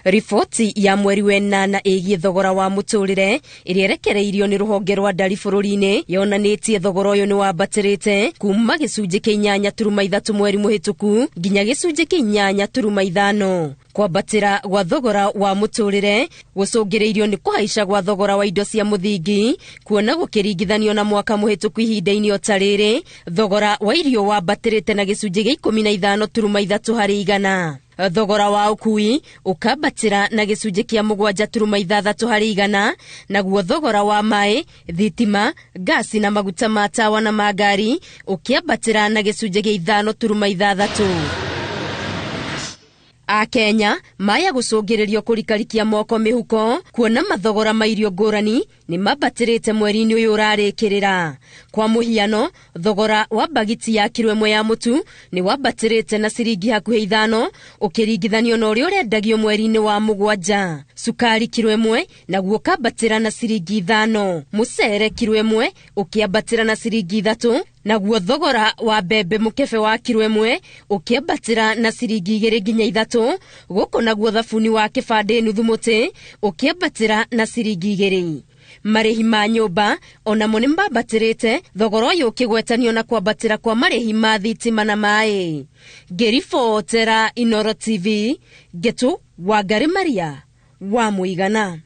Riboti ya mweri wenana ĩgiĩ thogora wa mũtũrĩre ĩrĩa ĩrekereirio nĩ rũhonge rwa ndari bũrũri-inĩ yonanĩtie thogora ũyũ nĩ wambatĩrĩte kuma gĩcunjĩ kĩa 8.3 mweri mũhĩtũku nginya gĩcunjĩ kĩa 8.5. Kwambatĩra gwa thogora wa mũtũrĩre gũcũngĩrĩirio nĩ kũhaica gwa thogora wa indo cia mũthingi, kuona gũkĩringithanio na mwaka mũhĩtũku ihinda-inĩ o ta rĩrĩ thogora wa irio wambatĩrĩte na gĩcunjĩ gĩa 15.3 harĩ igana. Thogora wa ũkui ũkambatĩra na gĩcunjĩ kĩa 7.6 harĩ igana, naguo thogora wa maĩ, thitima, ngasi na maguta ma tawa na ma ngari ũkĩambatĩra na gĩcunjĩ gĩa 5.6. Akenya maya gũcũngĩrĩrio kũrikarikia moko mĩhuko kuona mathogora ma irio ngũrani nĩ mambatĩrĩte mweri-inĩ ũyũ ũrarĩkĩrĩra. Kwa mũhiano, thogora wa mbagiti ya kiro ĩmwe ya mũtu nĩ wambatĩrĩte na ciringi hakuhĩ 5 ũkĩringithanio na ũrĩa ũrendagio mweri-inĩ wa 7. Cukari kiro ĩmwe naguo ũkambatĩra na ciringi 5, mũcere kiro ĩmwe ũkĩambatĩra na ciringi 3, naguo thogora wa mbembe mũkebe wa kiro ĩmwe ũkĩambatĩra na ciringi 2 nginya 3, gũkũ naguo thabuni wa kĩbandĩ nuthu mũtĩ ũkĩambatĩra na ciringi 2. Marĩhi ma nyũmba onamo nĩ mambatĩrĩte, thogora ũyũ ũkĩgwetanio na kwambatĩra kwa marĩhi ma thitima na maĩ. Ngĩribotera Inooro TV, Ngetu Wangari Maria wa Mũigana.